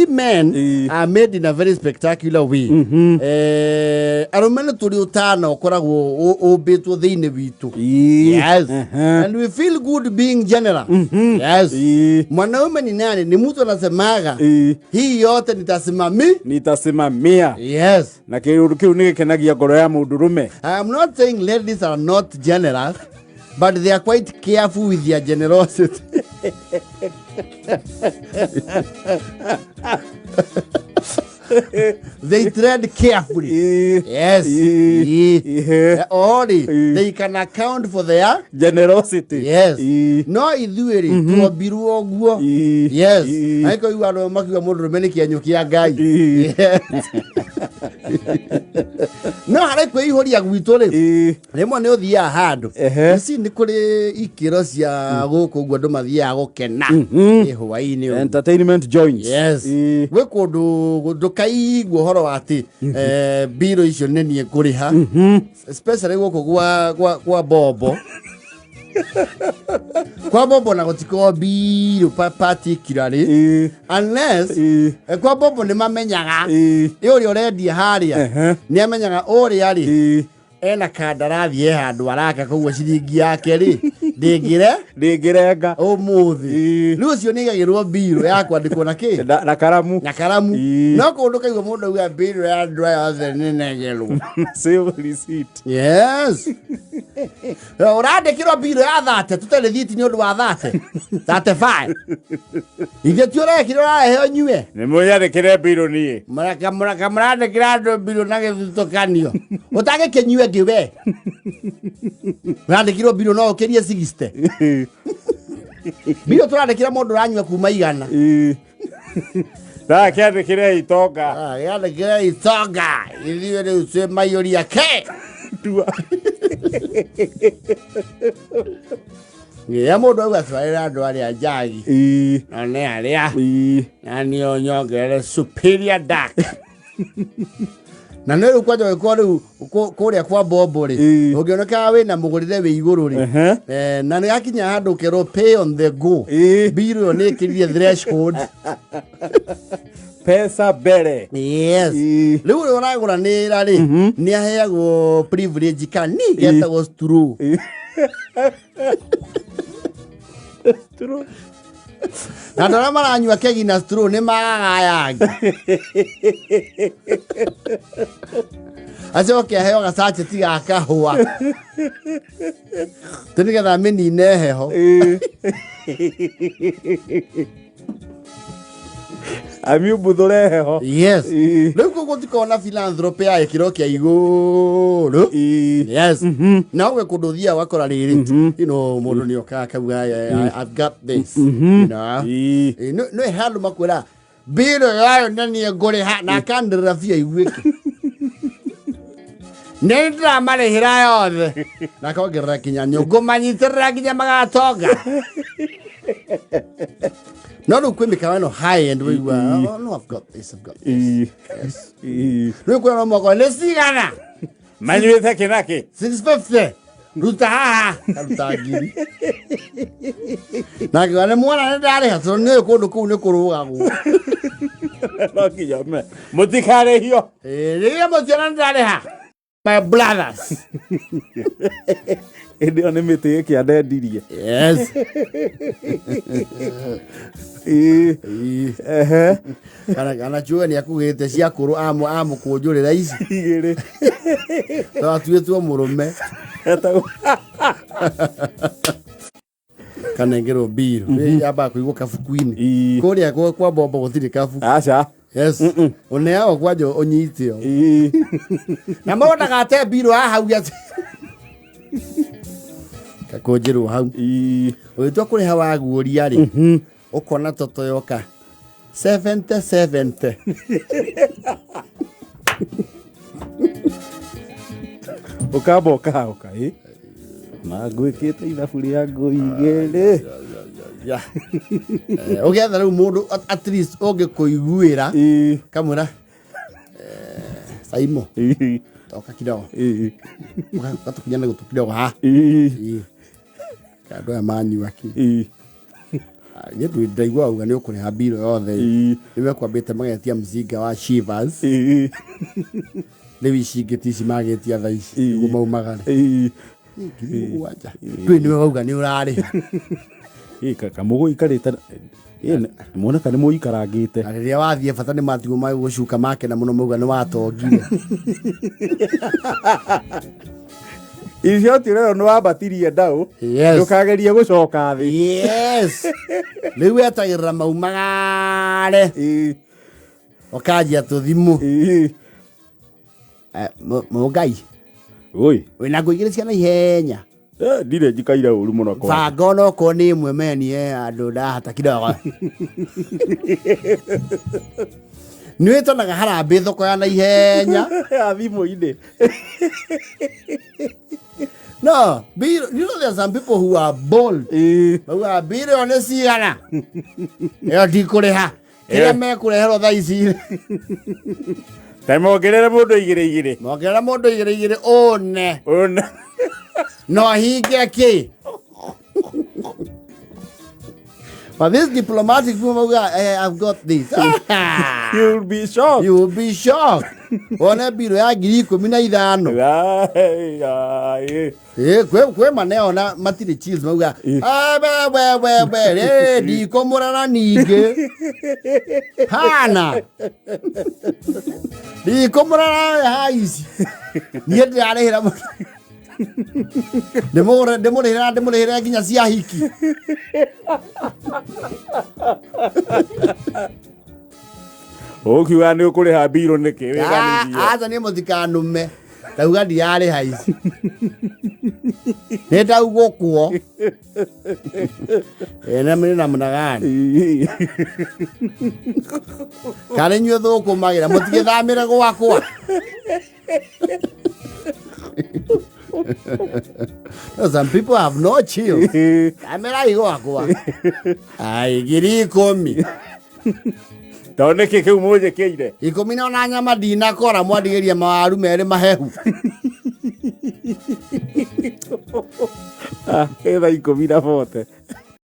We men Ĩĩ. are made in a very spectacular way. Arũme nĩ tũrĩ ũtana ũkoragwo ũmbĩtwo thĩinĩ witũ. Ĩĩ. Yes. Ehe. And we feel good being generous. Yes. Ĩĩ. Mwanaume ni nani? Ni mtu anasemaga Ĩĩ. hii yote nitasimami. Nitasimamia. Yes. Na kĩũndũ kĩu nĩ gĩkenagia ngoro ya mũndũrũme. I am not saying ladies are not generous, but they are quite careful with their generosity. They tread carefully. Ĩĩ. Yes. Ĩĩ. Ĩĩ. Ĩhĩ. Ori, Ĩĩ. they can account for their Generosity. Yes. Ĩĩ. No ithuĩ rĩ, tuombirwo ũguo. Ĩĩ. Yes. Ĩĩ. Angĩkorwo igua andũ makiuga mũndũrũme nĩ kĩenyũ kĩa Ngai. Ĩĩ. Yes. No harĩ kwĩihũria gwitũ rĩ, Ĩĩ. rĩmwe nĩ ũthiaga handũ. Ehe. Ici nĩ kũrĩ ikĩro cia gũkũ ũguo andũ mathiaga gũkena. Ĩ hwaĩ-inĩ ũguo. Entertainment joints. Yes. Ĩĩ. Gwĩ kũndũ ndũkaigua ũhoro wa atĩ mbirũ icio nĩ niĩ ngũrĩha. Especially gũkũ kwa bombo. Kwa bombo na gũtikorwo mbirũ particularly. Ĩĩ. Unless Ĩĩ. kwa bombo nĩ mamenyaga Ĩĩ. ĩ ũrĩa ũrendia harĩa Ehe. nĩ amenyaga ũrĩa rĩ Ĩĩ. ena kandarathi e handũ araka koguo ciringi yake rĩ ndĩngĩre Ndĩngĩrenga. ũmũthĩ. Ĩĩ. Rĩu ũcio nĩ aigagĩrwo mbirũ ya kwandĩkwo na kĩ? Na karamu. Na karamu. Ĩĩ. No kũndũ kaigua mũndũ auga mbirũ ya andũ aya othe nĩ negerwo. Save receipt. Yes. Ũrandĩkĩrwo mbirũ ya 30 tũte rĩthiti nĩ ũndũ wa 30. 35. Ithuĩ ti ũrekire ũrarehe ũnyue. Nĩ mũnyandĩkĩre mbirũ niĩ. Mũraka mũraka mũrandĩkĩra andũ mbirũ na gĩthutũkanio. Ũtangĩkĩnyue ngĩ we. Ũrandĩkĩrwo mbirũ no ũkĩrie 60. Mbirũ tũrandĩkĩra mũndũ ũranyua kuma 100. Ĩĩ. Ndakĩandĩkĩre itonga. Gĩandĩkĩre itonga. Ithuĩ rĩu twĩ maiyũria ke. Tua. Rĩrĩa mũndũ auga twarĩra andũ arĩa njagi. Ĩĩ. Na nĩ arĩa. Ĩĩ. Na nĩ ũnyongerere superior dark. Na nĩ rĩu kwanja ũgĩkorwo rĩu kũrĩa kwa bombo rĩ, Ĩĩ. ũngĩoneka wĩna mũgũrĩre wĩ igũrũ rĩ, Ehe. Na nĩ yakinya handũ ũkerwo pay on the go. Ĩĩ. Mbirũ ĩyo nĩ ĩkĩrire threshold. Pesa mbere. Yes. Ĩĩ. Rĩu ũrĩa ũragũra nĩra rĩ, nĩ aheagwo privilege kani getagwo straw. Ĩĩ. True. Na andũ arĩa maranyua kegi na straw nĩ magaga aya angĩ. Acoke aheo gacacheti ga kahũa. Tĩ nĩgetha amĩnine heho. Ĩĩ. Amiumbuthũre heho. Yes. Ĩĩ. Rĩu kũu gũtikoragwo na philanthropy ya gĩkĩro kĩa igũrũ. Ĩĩ. Yes. Na ũgwe kũndũ ũthiaga ũgakora rĩrĩ, mũndũ nĩ okaga akauga, I've got this. You know? Ĩĩ. Ĩĩ, nĩ handũ makwĩra mbirũ yayo na niĩ ngũrĩha na akanĩrĩra biũ aiguĩke. Nĩ ndĩramarĩhĩra yothe. Na akongerera kinya nyũngũ manyitĩrĩra nginya magatonga. No rĩu kwĩ mĩkawa ĩno high end wĩigua, oh, no, I've got this, I've got this. Ĩĩ. Yes. Ĩĩ. Rĩu kwĩna no mwaka nĩ cigana? Manyuĩte kĩnakĩ. 650. Ruta haha. Karuta ngiri. Na ngiuga nĩ mwana nĩ ndarĩha tondũ nĩ kũndũ kũu nĩ kũrũgagwo. No nginya me. Mũtikarĩhio. Ĩĩ, rĩrĩa mũtiona nĩ ndarĩha. My brothers. Hĩndĩ ĩyo nĩ mĩtĩ ĩkĩandendirie. Yes. Ĩĩ. Ĩĩ. Ehe. Kana chuo nĩ akugĩte cia kũrũ amũkũnjũrĩra ici. Igĩrĩ. Tondũ atuĩtwo mũrũme. Etagwo. Kanengerwo mbirũ. Yambaga kũigwo kabuku-inĩ. Ĩĩ. Kũrĩa kwa bombo gũtirĩ kabuku. Aca. Yes. Ũneagwo kwanja ũnyite o. Ĩĩ. Na mũndũ ndagate mbirũ haha hau atĩ. Gakũnjĩrwo hau. Ĩĩ. Ũgĩtua kũrĩha waguũria rĩ, ũkona toto yoka 70 70. Ũkamba ũkahoka ĩ. Na ngwĩkĩte ithabu rĩa ngũ igĩrĩ. Yeah. Ũgĩetha rĩu mũndũ at least ũngĩkũiguĩra Ĩĩ. kamwĩra Saimo Ĩĩ. toka kidogo Ĩĩ. gatukinyane gũtũ kidogo ha Ĩĩ. Ĩĩ. Andũ aya manyua kĩ Ĩĩ. Niĩ ndĩ ndaigua auga nĩ ũkũrĩha mbirũ yothe. Ĩĩ. Nĩ mekwambĩte magetia mzinga wa Shivers. Ĩĩ. Rĩu ici ingĩ ti ici magĩtia thaa ici Ĩĩ. nĩguo maumagare. Ĩĩ. 7,000. Ndũĩ nĩwe wauga nĩ ũrarĩha. Ĩĩ, kamũgũikarĩte. Ĩĩ, moneka nĩ mũikarangĩte. Na rĩrĩa wathiĩ bata nĩ matigwo magũcuka makena mũno mauga nĩ watongire. Icio ti rero nĩ wambatirie ndaũ. Yes. Ndũkagerie gũcoka thĩ. Yes. Rĩu wetagĩrĩra maumagare. Ĩĩ. Ũkanjia tũthimũ. Ĩĩ. Eh, Mũngai. Oi. Wĩna ngũ igĩrĩ cia naihenya. Eh, ndirĩ njikaire ũru mũno kwa. Banga onokorwo nĩ ĩmwe menie andũ ndahata kidogo. Nĩ wĩtanaga harambĩ thoko ya naihenya. Ya thimũ-inĩ. No, you know there are some people who are bold. Ĩĩ. Maugaga mbirũ nĩ cigana. Ĩyo ndikũrĩha. Kĩrĩa mekũreherwo thaa ici. Ta mongerere mũndũ igĩrĩ igĩrĩ. Mongerera mũndũ igĩrĩ igĩrĩ one. One. No ahinge kĩ? But this diplomatic people mauga, I've got this. You'll be shocked. You will be shocked. One mbirũ ya 15,000. Ai, ai. Ĩ, kwĩ maneona matirĩ chills mauga "Ah, we we we we rĩ ndikũmũrara ningĩ hana ndikũmũrara ha ici niĩ ndĩrarĩhĩra ndĩmũrĩhĩra ndĩmũrĩhĩre nginya cia hiki. Ũkiuga nĩ ũkũrĩha mbirũ nĩkĩ wĩganithie. Aca niĩ mũtikanume ndauga ndirarĩha ici nĩ ndaugũkwo ena mĩrĩ na mũnagani kana inyuĩ thũkũmagĩra mũtigĩthamĩre gwakwa. No, some people have no chill. Thamĩrai gwakwa. Ai, 10,000. Tondũ nĩkĩ kĩu mũnjĩkĩire? 10 na ona nyama ndinakora mwandigĩria mawaru merĩ mahehu. Ah, ĩ thaa 10 na bote.